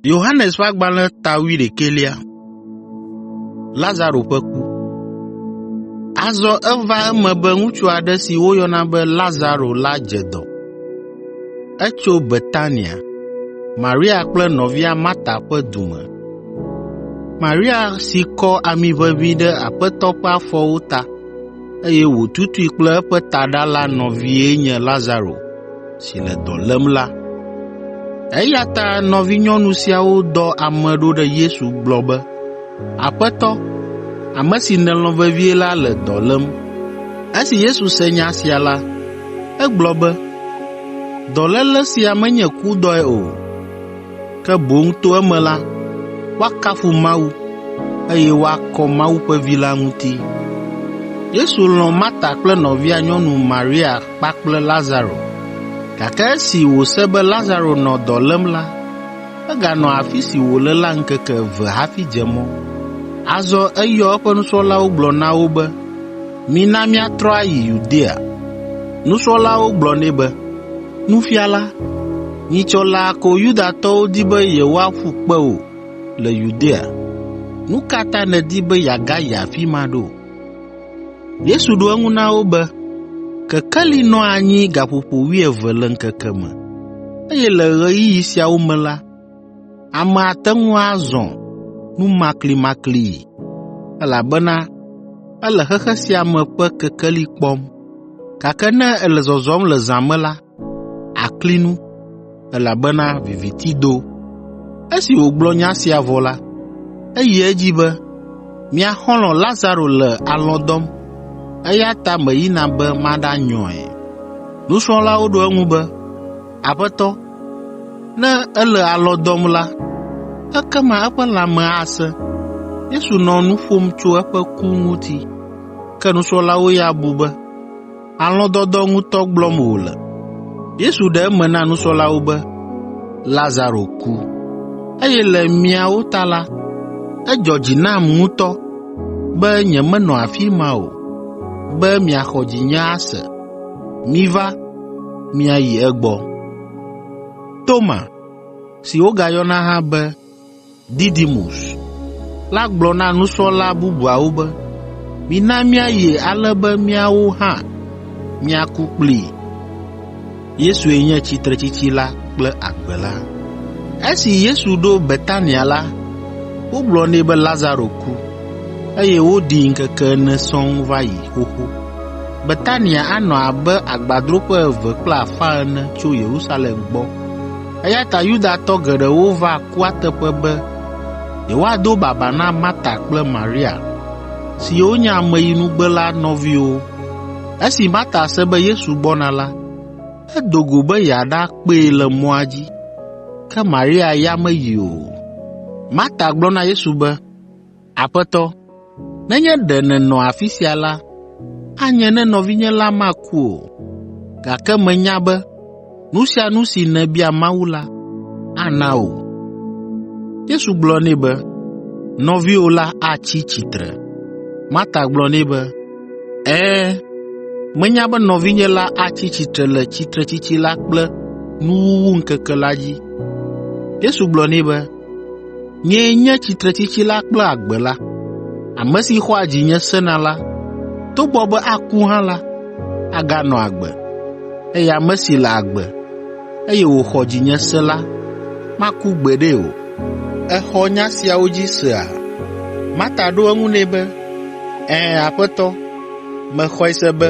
Yohanes ƒe agbalẽ ta wuiɖekɛlia. Lazaro ƒe ku. Azɔ eva eme be ŋutsu aɖe si woyɔna be Lazaro la dze dɔ. Etso Betania, Maria kple nɔvia Marta ƒe du me. Maria si kɔ amiʋeʋĩ ɖe Aƒetɔ ƒe afɔwo ta, eye wòtutui kple eƒe taɖa la nɔvie nye Lazaro si le dɔ lém la. Eya ta nɔvinyɔnu siawo dɔ ame ɖo ɖe Yesu gblɔ be, “Aƒetɔ, ame si nèlɔ̃ vevie la le dɔ lém.” Esi Yesu se nya sia la, egblɔ be, “Dɔléle sia menye kudɔe o, ke boŋ to eme la, woakafu Mawu, eye woakɔ Mawu ƒe Vi la ŋuti.” Yesu lɔ̃ Marta kple nɔvia nyɔnu Maria kpakple Lazaro. Gake esi wòse be Lazaro nɔ dɔ lém la, eganɔ afi si wòle la ŋkeke eve hafi dze mɔ. Azɔ eyɔ eƒe nusrɔ̃lawo gblɔ na wo be, “Mina míatrɔ ayi Yudea.” Nusrɔ̃lawo gblɔ nɛ be, “Nufiala, nyitsɔ laa ko Yudatɔwo di be yewoaƒu kpe wò le Yudea. Nu ka ta nèdi be yeagayi afi ma ɖo?” Yesu ɖo eŋu na wo be, “Kekeli nɔa anyi gaƒoƒo wuieve le ŋkeke me, eye le ɣeyiɣi siawo me la, ame ate ŋu azɔ numaklimaklii, elabena ele xexe sia me ƒe kekeli kpɔm. Gake ne èle zɔzɔm le zã me la, àkli nu, elabena viviti do.” Esi wògblɔ nya sia vɔ la, eyi edzi be, “Mia xɔlɔ̃ Lazaro le alɔ̃ dɔm, eya ta meyina be maɖanyɔe.” Nusrɔ̃lawo ɖo eŋu be, “Aƒetɔ, ne ele alɔ̃ dɔm la, ekema eƒe lãme asẽ.” Yesu nɔ nu ƒom tso eƒe ku ŋuti, ke nusrɔ̃lawo ya bu be alɔ̃dɔdɔ ŋutɔ gblɔm wòle. Yesu ɖe eme na nusrɔ̃lawo be, “Lazaro ku, eye le miawo ta la, edzɔ dzi nam ŋutɔ be nyemenɔ afi ma o, be miaxɔ dzinye ase. Miva, míayi egbɔ.” Toma, si wogayɔna hã be Didimus la gblɔ na nusrɔ̃la bubuawo be, “Mina míayi ale be míawo hã míaku kplii.” Yesue nye tsitretsitsi la kple agbe la. Esi Yesu ɖo Betania la, wogblɔ nɛ be Lazaro ku, eye woɖii ŋkeke ene sɔŋ va yi xoxo. Betania anɔ abe agbadroƒe eve kple afã ene tso Yerusalem gbɔ. Eya ta Yudatɔ geɖewo va kua teƒe be yewoado baba na Marta kple Maria siwo nye ameyinugbe la nɔviwo. Esi Marta se be Yesu gbɔna la, edo go be yeaɖakpee le mɔa dzi, ke Maria ya meyi o. Marta gblɔ na Yesu be, “Aƒetɔ, nenye ɖe nènɔ afi sia la, anye ne nɔvinye la maku o. Gake menya be nu sia nu si nèbia Mawu la, ana wò.” Yesu gblɔ nɛ be, “Nɔviwò la atsi tsitre.” Marta gblɔ nɛ be, “Ɛ̃, menya be nɔvinye la atsi tsitre le tsitretsitsi la kple nuwuwuŋkeke la dzi.” Yesu gblɔ nɛ be, “Nyee nye tsitretsitsi la kple agbe la. Ame si xɔa dzinye sena la, togbɔ be aku hã la, aganɔ agbe, eye ame si le agbe, eye wòxɔ dzinye se la, maku gbeɖe o. Èxɔ nya siawo dzi sea?” Marta ɖo eŋu nɛ be, “Ɛ̃, Aƒetɔ, mexɔe se be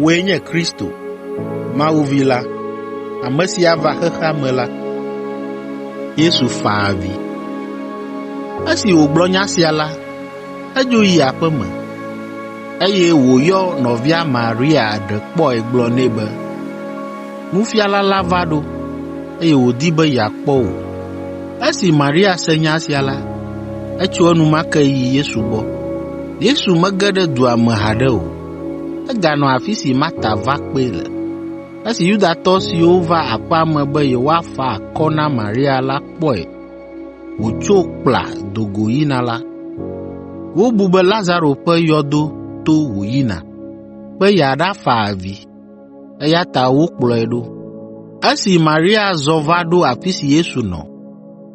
wòe nye Kristo, Mawu Vi la, ame si ava xexea me la.” Yesu fa avi. Esi wògblɔ nya sia la, edzo yi aƒe me, eye wòyɔ nɔvia Maria ɖe kpɔe gblɔ nɛ be, “Nufiala la va ɖo, eye wòdi be yeakpɔ wò.” Esi Maria se nya sia la, etso enumake yi Yesu gbɔ. Yesu mege ɖe dua me haɖe o, eganɔ afi si Marta va kpee le. Esi Yudatɔ siwo va aƒea me be yewoafa akɔ na Maria la kpɔe wòtso kpla do go yina la, wobu be Lazaro ƒe yɔdo to wòyina, be yeaɖafa avi, eya ta wokplɔe ɖo. Esi Maria zɔ va ɖo afi si Yesu nɔ,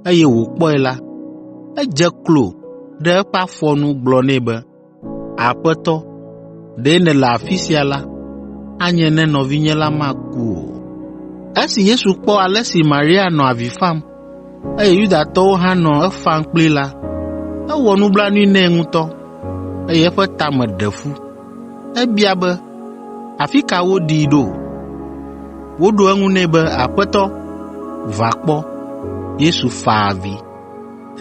eye wòkpɔe la, edze klo ɖe eƒe afɔ nu gblɔ nɛ be, “Aƒetɔ, ɖe nèle afi sia la, anye ne nɔvinye la meku o.” Esi Yesu kpɔ ale si Maria nɔ avi fam, eye Yudatɔwo hã nɔ efam kplii la, ewɔ nublanui nɛ ŋutɔ, eye eƒe ta me ɖe fu. Ebia be, “Afi ka woɖii ɖo?” Woɖo eŋu nɛ be, “Aƒetɔ, va kpɔ.” Yesu fa avi.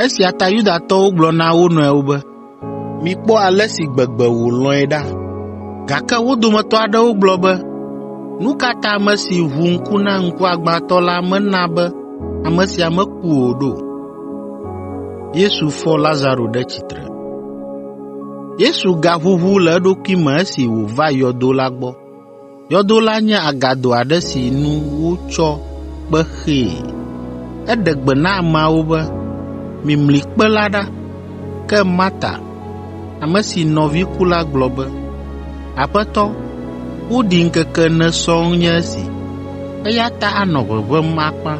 Esia ta Yudatɔwo gblɔ na wo nɔewo be, “Mikpɔ ale si gbegbe wòlɔ̃e ɖa!” Gake wo dometɔ aɖewo gblɔ be, “Nu ka ta ame si ʋu ŋku na ŋkuagbãtɔ la mena be ame sia meku o ɖo?” Yesu gaʋuʋu le eɖokui me esi wòva yɔdo la gbɔ. Yɔdo la nye agado aɖe si nu wotsɔ kpe xee. Eɖe gbe na ameawo be, “Mimli kpe la ɖa.” Ke Marta, ame si nɔvi ku la gblɔ be, “Aƒetɔ, woɖii ŋkeke ene sɔŋ nye esi, eya ta anɔ ʋeʋẽm akpa.”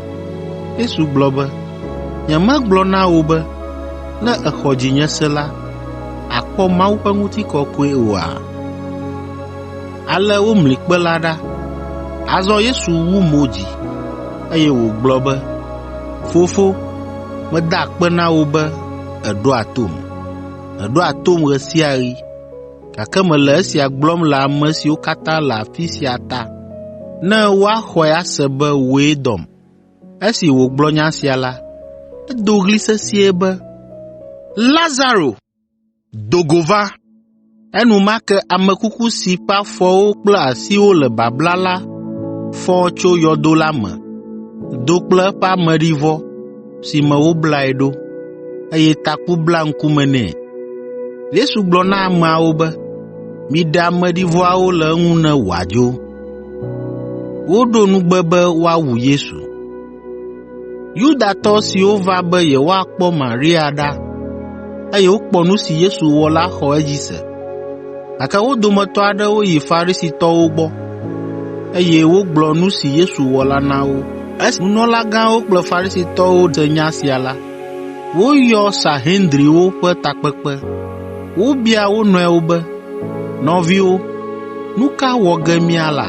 Yesu gblɔ be, “Nyemegblɔ na wò be, ne èxɔ dzinye se la, àkpɔ Mawu ƒe ŋutikɔkɔe oa?” Ale womli kpe la ɖa. Azɔ Yesu wu mo dzi, eye wògblɔ be, “Fofo, meda akpe na wò be èɖoa tom. Èɖoa tom ɣe sia ɣi, gake mele esia gblɔm le ame siwo katã le afi sia ta, ne woaxɔe ase be wòe dɔm.” Esi wògblɔ nya sia la, edo ɣli sesĩe be, “Lazaro, do go va!” Enumake ame kuku si ƒe afɔwo kple asiwo le babla la fɔ tso yɔdo la me, do kple eƒe ameɖivɔ si me woblae ɖo, eye taku bla ŋkume nɛ. Yesu gblɔ na ameawo be, “Miɖe ameɖivɔawo le eŋu ne wòadzo.” Yudatɔ siwo va be yewoakpɔ Maria ɖa, eye wokpɔ nu si Yesu wɔ la xɔ edzi se. Gake wo dometɔ aɖewo yi Farisitɔwo gbɔ, eye wogblɔ nu si Yesu wɔ la na wo. Esi nunɔlagãwo kple Farisitɔwo se nya sia la, woyɔ Sahendriwo ƒe takpekpe. Wobia wo nɔewo be, “Nɔviwo, nu ka wɔ ge míala?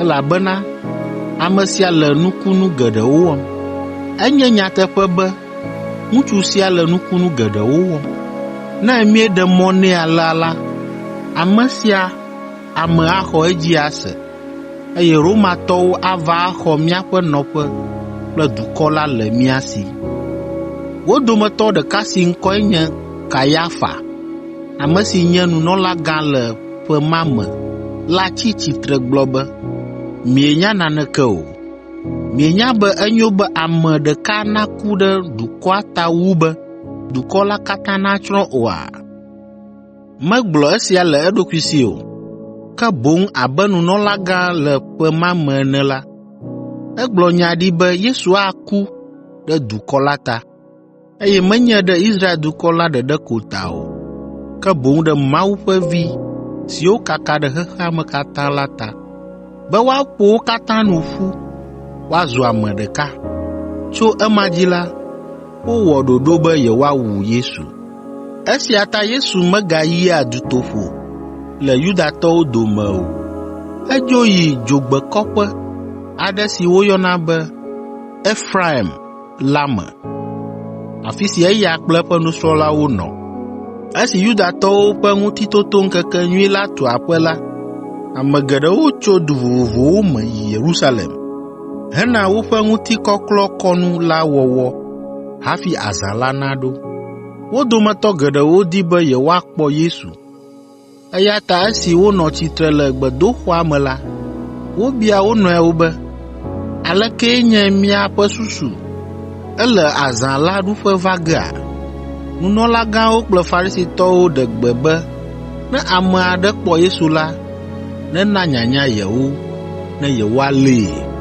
Elabena ame sia le nukunu geɖewo wɔm. Enye nyateƒe be ŋutsu sia le nukunu geɖewo wɔm. Ne míeɖe mɔ nɛ alea la, ame sia ame axɔ edzi ase, eye Romatɔwo ava axɔ míaƒe nɔƒe kple dukɔ la le mía si.” Wo dometɔ ɖeka si ŋkɔe nye Kayafa, ame si nye nunɔlagã le ƒe ma me la tsi tsitre gblɔ be, “Mienya naneke o. Mienya be enyo be ame ɖeka naku ɖe dukɔa ta wu be dukɔ la katã natsrɔ̃ oa?” Megblɔ esia le eɖokui si o, ke boŋ abe nunɔlagã le ƒe ma me ene la, egblɔ nya ɖi be Yesu aku ɖe dukɔ la ta, eye menye ɖe Israel dukɔ la ɖeɖe ko ta o, ke boŋ ɖe Mawu ƒe vi siwo kaka ɖe xexea me katã la ta, be woaƒo wo katã nu ƒu woazu ame ɖeka. Tso ema dzi la, wowɔ ɖoɖo be yewoawu Yesu. Esia ta Yesu megayia dutoƒo le Yudatɔwo dome o. Edzo yi dzogbekɔƒe aɖe si woyɔna be Efraim la me, afi si eya kple eƒe nusrɔ̃lawo nɔ. Esi Yudatɔwo ƒe Ŋutitotoŋkekenyui la tu aƒe la, ame geɖewo tso du vovovowo me yi Yerusalem hena woƒe ŋutikɔklɔkɔnu la wɔwɔ hafi azã la naɖo. Wo dometɔ geɖewo di be yewoakpɔ Yesu, eya ta esi wonɔ tsitre le gbedoxɔa me la, wobia wo nɔewo be, “Alekee nye miaƒe susu? Ele azã la ɖuƒe va gea?” Nunɔlagãwo kple Farisitɔwo ɖe gbe be ne ame aɖe kpɔ Yesu la, nena nyanya yewo, ne yewoalée.